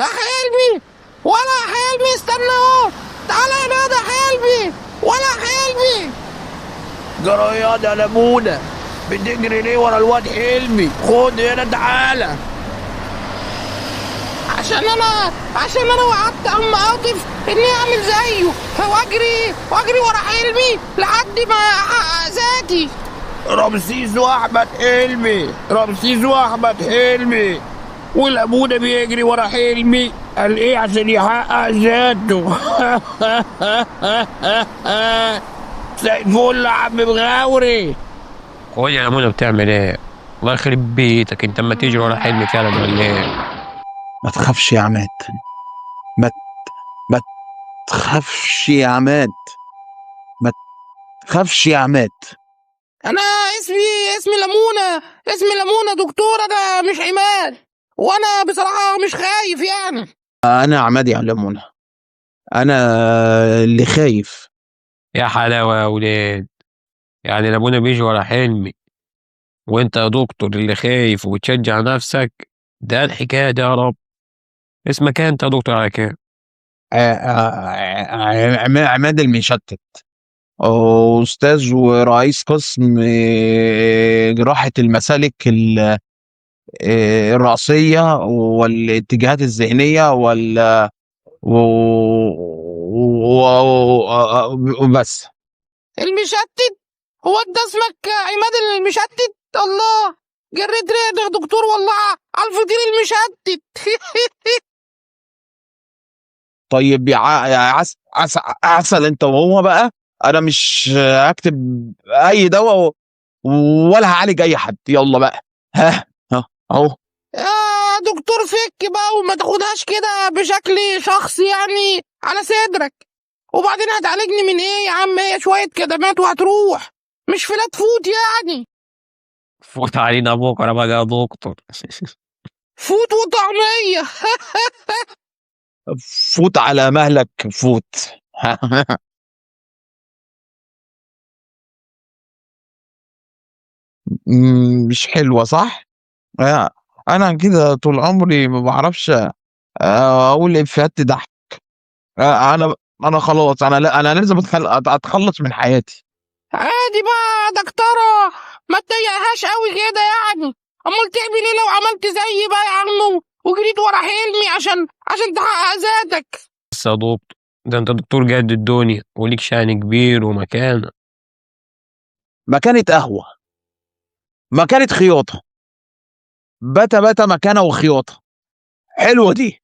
يا حلمي، ولا يا حلمي استنى اهو، تعالى هنا يا حلمي، ولا حلمي. جريان يا لمونة، بتجري ليه ورا الواد حلمي؟ خد هنا تعالى. عشان انا وعدت عم عاطف اني اعمل زيه واجري ورا حلمي لحد ما احقق ذاتي. رمسيس واحمد حلمي، رمسيس واحمد حلمي، ولمونة بيجري ورا حلمي قال ايه؟ عشان يحقق ذاته. زي الفل يا عم مغاوري. خد يا لمونة، بتعمل ايه؟ الله يخرب بيتك، انت اما تجري ورا حلمي فعلا ولا ايه؟ ما تخافش يا عماد، ما تخافش يا عماد، ما تخافش يا عماد. انا اسمي لمونة، اسمي لمونة دكتور، انا مش عماد، وانا بصراحة مش خايف يعني. انا عماد يا لمونة، انا اللي خايف. يا حلاوة يا ولاد، يعني لمونة بيجي ورا حلمي وانت يا دكتور اللي خايف وبتشجع نفسك؟ ده الحكاية دي يا رب. اسمك انت يا دكتور على كام؟ عماد المشتت، أستاذ ورئيس قسم جراحة المسالك الرأسية والاتجاهات الذهنية وبس. المشتت؟ هو انت اسمك عماد المشتت؟ الله، جريت ريقك يا دكتور والله على الفطير المشتت. طيب يا عسل انت وهو بقى، انا مش هكتب اي دواء ولا هعالج اي حد. يلا بقى، ها ها اهو. يا دكتور فك بقى وما تاخدهاش كده بشكل شخصي يعني على صدرك. وبعدين هتعالجني من ايه يا عم؟ هي شوية كدمات وهتروح، مش flat foot يعني. فوت علينا بكرة بقى يا دكتور. فوت وطعمية. فوت على مهلك، فوت. مش حلوة صح؟ أنا كده طول عمري ما بعرفش أقول إفيهات تضحك. أنا خلاص، أنا لا، أنا لازم أتخلص من حياتي. عادي بقى يا دكتورة، ما تضايقهاش قوي كده يعني. أمال تعمل إيه لو عملت زيي بقى يا عمو وجريت ورا حلمي عشان تحقق ذاتك؟ بس يا دكتور، ده أنت دكتور جد الدنيا وليك شأن كبير ومكانة. مكانة قهوة، مكانة خياطة، باتا باتا مكانة وخياطة. حلوة دي.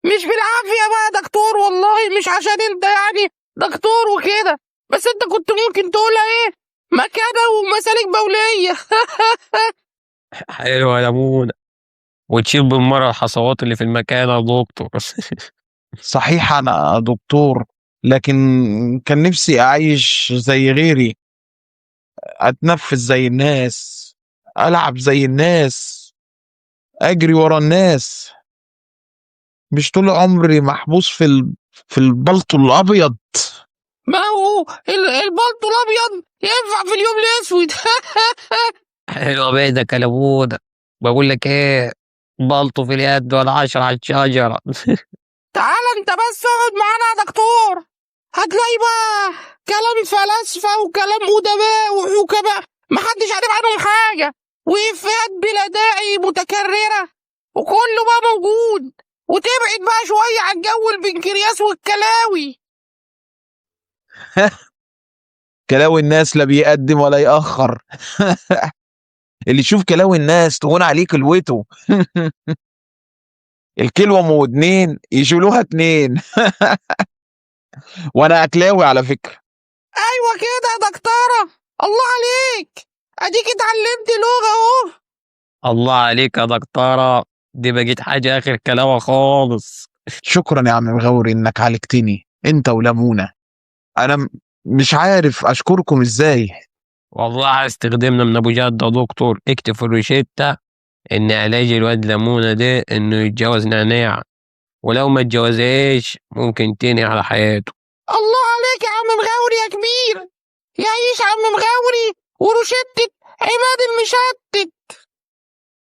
مش بالعافية بقى يا دكتور والله، مش عشان انت يعني دكتور وكده، بس انت كنت ممكن تقولها ايه؟ مكانة ومسالك بولية. حلوة يا لمونة، وتشيل بالمرة الحصوات اللي في المكانة يا دكتور. صحيح أنا دكتور، لكن كان نفسي أعيش زي غيري، أتنفس زي الناس، ألعب زي الناس، أجري ورا الناس، مش طول عمري محبوس في البلطو الأبيض. ما هو البلطو الأبيض ينفع في اليوم الأسود. حلوة بيدك يا لمونة. بقول لك إيه، بلطو في اليد ولا 10 على الشجرة. تعال انت بس اقعد معانا يا دكتور، هتلاقي بقى كلام فلاسفة وكلام أدباء وحكماء محدش عارف عنهم حاجة، وإفيهات بلا داعي متكررة، وكله بقى موجود. وتبعد بقى شوية عن جو البنكرياس والكلاوي. كلاوي الناس لا بيقدم ولا يأخر. اللي يشوف كلاوي الناس تهون عليه كلوته. الكلوة ام ودنين يشيلوها 2. وانا اكلاوي على فكرة. ايوه كده يا دكتورة، الله عليك، اديك اتعلمت لغة اهو. الله عليك يا دكتورة، دي بقيت حاجة اخر كلاوة خالص. شكرا يا عم مغاوري انك عالجتني انت ولمونة. انا مش عارف اشكركم ازاي. والله عايز تخدمنا من ابو جد يا دكتور. اكتب في الروشتة ان علاج الواد لمونة ده انه يتجوز نعناع، ولو ما اتجوزهاش ممكن تنهي على حياته. الله عليك يا عم مغاوري يا كبير، يعيش عم مغاوري وروشتة عماد المشتت.